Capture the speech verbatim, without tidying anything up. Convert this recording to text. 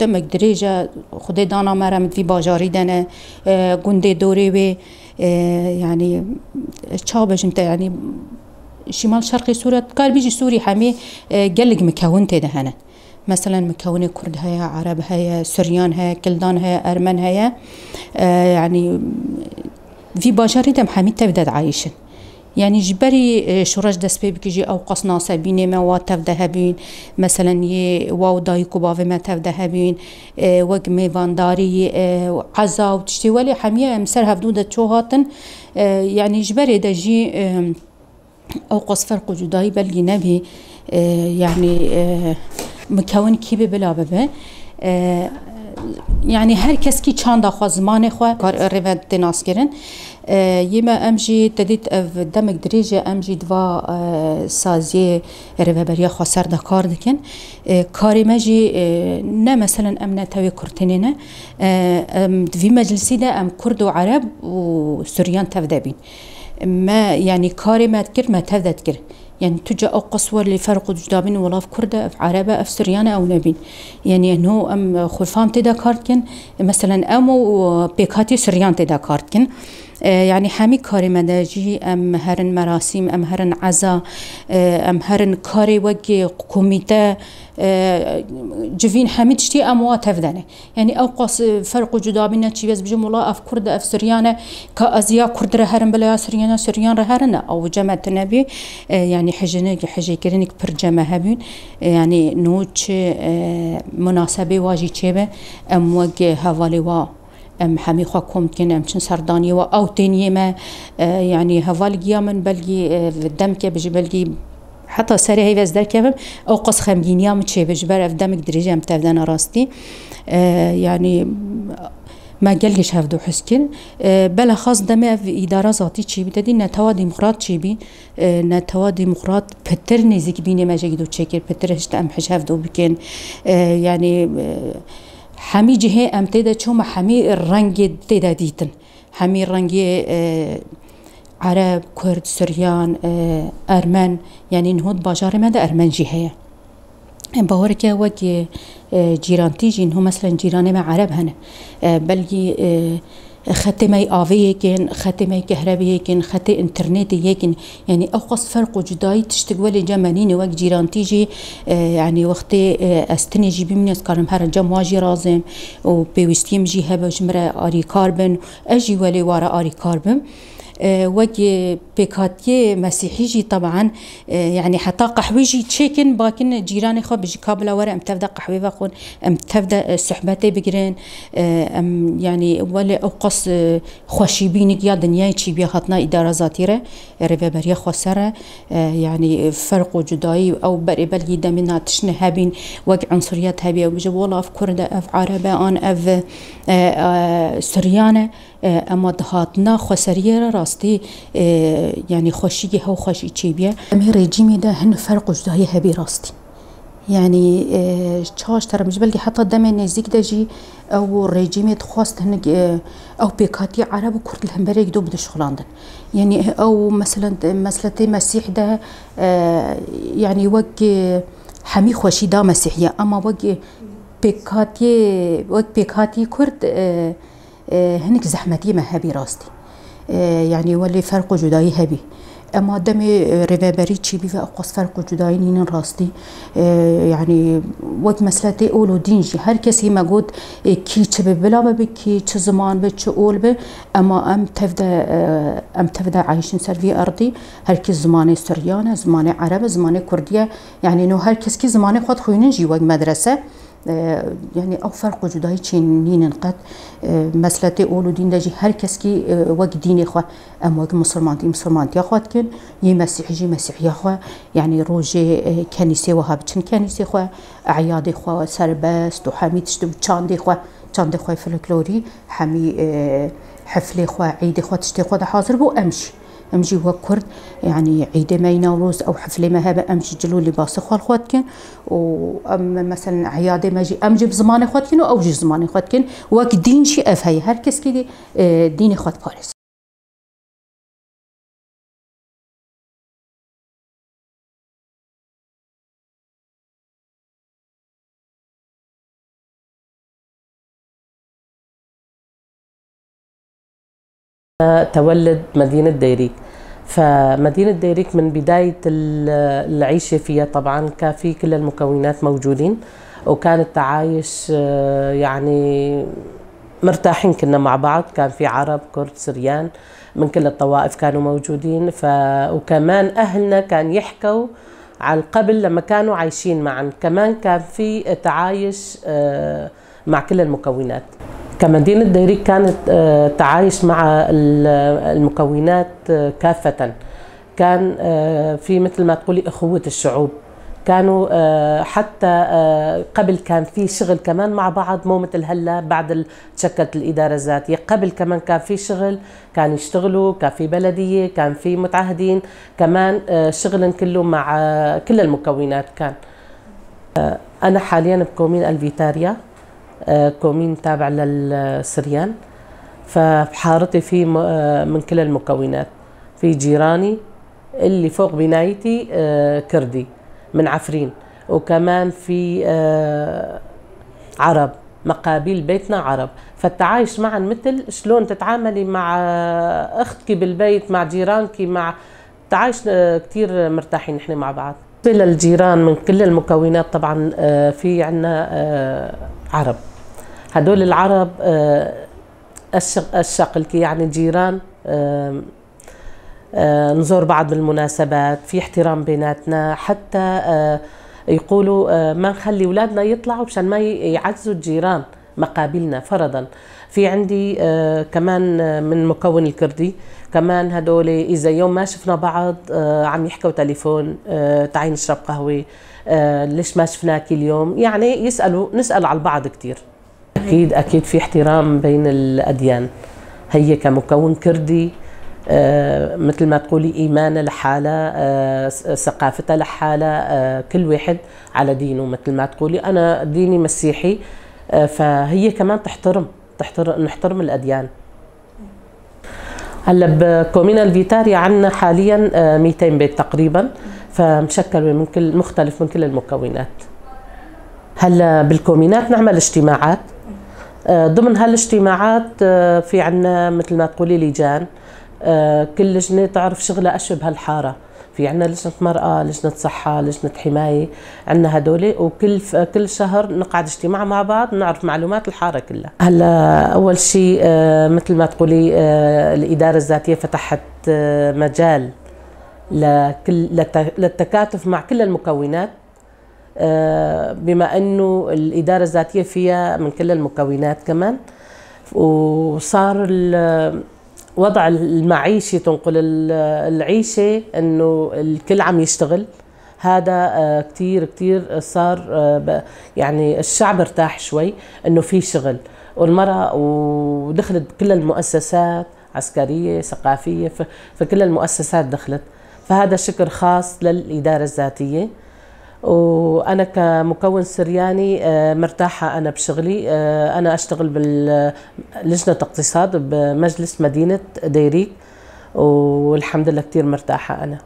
Demek dirêj e, Xwedê dana me re, em di vî bajarî de ne, e, gundê dorê wê, e, yanî, çawa bêjim te, yanî, Şimal Şerqê Sûriye, tu karî bêjî Sûrî hemî, e, gelek mikewin tê de hene. Meselen, mikewinê Kurd heye, Ereb heye, Suryan heye, Kildan heye, Ermen heye. E, yanî, vî bajarî de em hemî tev de diayîşin. Yanî ji berî, e, şoreş dest pê bike jî ew qas nasebînê me wa tev de hebîn. Meselen yê wa û dayik û bavê me tev de hebîn. E, wek mêvandarî, e, eza û tiştê welê hemiye em ser hevdû de çû hatin. E, yanî ji berê de jî, e, ew qas ferq û cudayî belkî nebî. E, yanî, e, mikewin kî bê bila bibe. E, yanî her kes kî çanda xwe, zimanê xwe kar rê ve tê naskirin. E, yê me em jî te dît ev demek dirêj e, em jî di va, e, saziyê Rêveberiya Xweser de kar dikin. E, karê me jî, e, ne meselen em ne tewê Kurd tenê ne. E, em di vî meclisî de em Kurd û Ereb û Suryan tev de bîn. Me, yanî karê me dikir, me tev de dikir. Yanî tu ca ew qas welê ferq û cuda bîn, welav Kurd e, ev Ereb e, ev Suryan e, ew nebîn. Yanî no em xulfam tê de kar dikin. Meselen em û pêkhatî Suryan tê de kar dikin. E, yanî hemî karê me de jî em herin merasîm, em herin eza, e, em herin karê wek komîte, e, civîn hemî tiştî em wa tev de ne. Yanî ew qas, e, ferq û cuda bîne çî, ez bijim wela ev Kurd e, ev Suryan e, ka ez ya Kurd re herim bila ya Suryan, ya Suryan re herin e, ew cem e tune bî. E, yanî hijênik, hijêkirinik pir cem e hebîn. E, yanî no çi, e, munasebê wa jî çêbe, em wek hevalê wa, em hemî xwe kom dikin, em çin ser daniyê wa, ew tên yê me, e, yanî heval giya min belkî, e, demke bijî belkî Heta serê heyv ez derkevim, ew qas xemgîniya min çêbe, ji ber ev demek dirêj em tevdene rastî. E, yanî me gelkî ji hevdu hez kir. E, belexas demê ev îdara zatî çêbî, te dî netewa demokrat çêbî. E, netewa demokrat pitir nêzîk bînê me jê gido çêkir, pitir hişt em hij hevdu bikin. E, yanî, e, hemî cihê em tê de çû, me hemî rengê tê de dîtin. Hemî rengê, e, Ereb, Kurd, Suryan, e, Ermen, yanî niho di bajarê me de Ermen jî heye. Bawereke wek, e, cîrantî jî, niho meselen cîranê me Ereb hene. E, belkî, e, xetê me yê avê yek in, xetê me yê kehrebê yek in, xetê înternetê yek in. Yanî ew qas ferq û cudayî tiştik welê cem me nîne, wek cîrantî jî, e, yanî wextê, e, ez tinê jî bimînim, ez karim here cem wa jî razim û pêwîstiyê min jî hebe ji min re arîkar bin. Ez jî welê ware arîkar bim. E, wek, e, pêkhatiyê mesîhî jî teban, e, yanî heta qehwê jî çêkin, bakin cîranê xwe bijî ka bila were em tev de qehwê vexwin, em tev de, e, sohbetê bigirin, e, em, yanî welê ew qas, e, xweşîbînik ya dinyayê çîbîya hatina îdara zatî re, e, rêveberiya xweser re, e, yanî, e, ferq û cudayî ew berê belkî demê na tiştine hebîn, wek unsuriyet hebî, ew bije wela ev Kurd e, ev Ereb e, an ev, e, e, Suryan e. E, ema dihatina xweseriyê re rastî, e, yanî xweşîkî hew xweşî çêbîye. Em ê rejîmê de hin ferq û cudayî hebî rastî. Yanî, e, çaş terim ji belkî heta demê nêzîk de jî ew rejîmê dixwest hinik, e, ew pêkhatiyê Ereb û Kurd li hemberê gido bide şixulandin. Yanî ew meselen, mesletê Mesîh de, e, yanî wek, e, hemî xweşî da Mesîhiye, ema wek, e, pêkhatiyê, wek pêkhatiyê Kurd, e, e, hinek zehmetiyê me hebî rastî. E, yanî welê ferq û cudayî hebî. Ema demê, e, rêveberî çîbî ve ew qas ferq û cudayî nînin rastî. E, yanî wek mesletê ol û dîn jî her kesî me got, e, kî çi bi bila bibe, kî çi ziman bi, çi ol bi. Ema em tev de, e, em tev de eyşin ser vî erdî. Her kes zimanê Suryan e, zimanê Ereb e, zimanê Kurdî ye. Yanî no her kes kî zimanê xwe dixwînin jî wek medrese. E, yanî ew ferq û cudayî çê nînin qet. E, mesletê ol û dîn de jî her kes kî, e, wek dînê xwe, em wek misilmantî, misilmantiya xwe dikin, yê mesîhî jî mesîhiya xwe, yanî rojê, e, kenîsê wiha biçin kenîsê xwe, eyadê xwe serbest û hemî tişt û çandê xwe, çandê xwe folklorî, hemî, e, heflê xwe, eydê xwe, tiştê xwe de hazir bû, em jî. Em jî wek Kurd, yanî Îdê me yî Newroz, ew heflê me hebe, em jî cil û lîbasê xwe li xwe dikin û em, meselen, eyadê me jî, em jî bi zimanê xwe dikin û ew jî zimanê xwe dikin. Wek dîn jî ev heye. Her kes kî, e, dînê xwe diparêze. تولد مدينة ديريك. فمدينة ديريك من بداية ال- العيشة فيها طبعا كان في كل المكونات موجودين، وكان التعايش آه، يعني مرتاحين كنا مع بعض. كان في عرب، كرد، سريان، من كل الطوائف كانوا موجودين. ف... وكمان أهلنا كان يحكوا على قبل لما كانوا عايشين معا، كمان كان في تعايش آه، مع كل المكونات. كمدينة ديريك كانت آه، تعايش مع ال- المكونات آه، كافة. كان آه، في مثل ما تقولي أخوة الشعوب. كانوا آه، حتى آه، قبل كان في شغل كمان مع بعض، مو مثل هلا بعد ال- تشكلت الإدارة الذاتية. قبل كمان كان في شغل، كان يشتغلوا، كان في بلدية، كان في متعهدين، كمان آه، شغلن كله مع آه، كل المكونات كان. آه، أنا حاليا بكومين ألفيتاريا، آه، كومين تابع للسريان، فبحارتي في م- آه، من كل المكونات. في جيراني اللي فوق بنايتي آه، كردي من عفرين، وكمان في آه، عرب، مقابيل بيتنا عرب. فالتعايش معا مثل شلون تتعاملي مع أختك بالبيت، مع جيرانك، مع تعايش آه، كتير مرتاحين نحن مع بعض. بالنسبة للجيران من كل المكونات طبعا آه، في عنا آه، عرب. هدول العرب آه، الشق- الشقلكي يعني جيران آه، آه، نزور بعض بالمناسبات، في احترام بيناتنا، حتى آه، يقولوا آه، ما نخلي أولادنا يطلعوا مشان ما ي- يعزوا الجيران مقابلنا فرضا. في عندي آه، كمان آه، من مكون الكردي، كمان هدول إذا يوم ما شفنا بعض آه، عم يحكوا تليفون، آه، تعي نشرب قهوة، آه، ليش ما شفناكي اليوم؟ يعني يسألوا، نسأل على بعض كتير. أكيد، أكيد في احترام بين الأديان. هي كمكون كردي آه، مثل ما تقولي إيمانها لحالها، آه، س- ثقافتها لحالها، آه، كل واحد على دينه. مثل ما تقولي أنا ديني مسيحي، آه، فهي كمان تحترم، تحترم، نحترم الأديان. هلا بكومينا الفيتاريا عنا حاليا آه، ميتين بيت تقريبا، فمشكل من كل، مختلف من كل المكونات. هلا بالكومينات نعمل اجتماعات. آه، ضمن هالاجتماعات آه، في عنا مثل ما تقولي لجان. آه، كل لجنة تعرف شغلها أشو بهالحارة. في عنا لجنة مرأة، لجنة صحة، لجنة حماية، عنا هدول. وكل ف- كل شهر نقعد اجتماع مع بعض، نعرف معلومات الحارة كلها. هلا أول شي آه، مثل ما تقولي آه، الإدارة الذاتية فتحت آه، مجال لكل للت- للتكاتف مع كل المكونات. آه، بما إنه الإدارة الذاتية فيها من كل المكونات كمان، وصار ال- الوضع المعيشي، تنقل ال- العيشة، إنه الكل عم يشتغل. هذا آه، كتير كتير صار آه، ب- يعني الشعب ارتاح شوي إنه في شغل، والمرأة ودخلت بكل المؤسسات عسكرية، ثقافية، ف- فكل المؤسسات دخلت. فهذا شكر خاص للإدارة الذاتية. وأنا كمكون سرياني آه، مرتاحة أنا بشغلي. آه، أنا أشتغل باللجنة اقتصاد بمجلس مدينة ديريك، والحمد لله كتير مرتاحة أنا.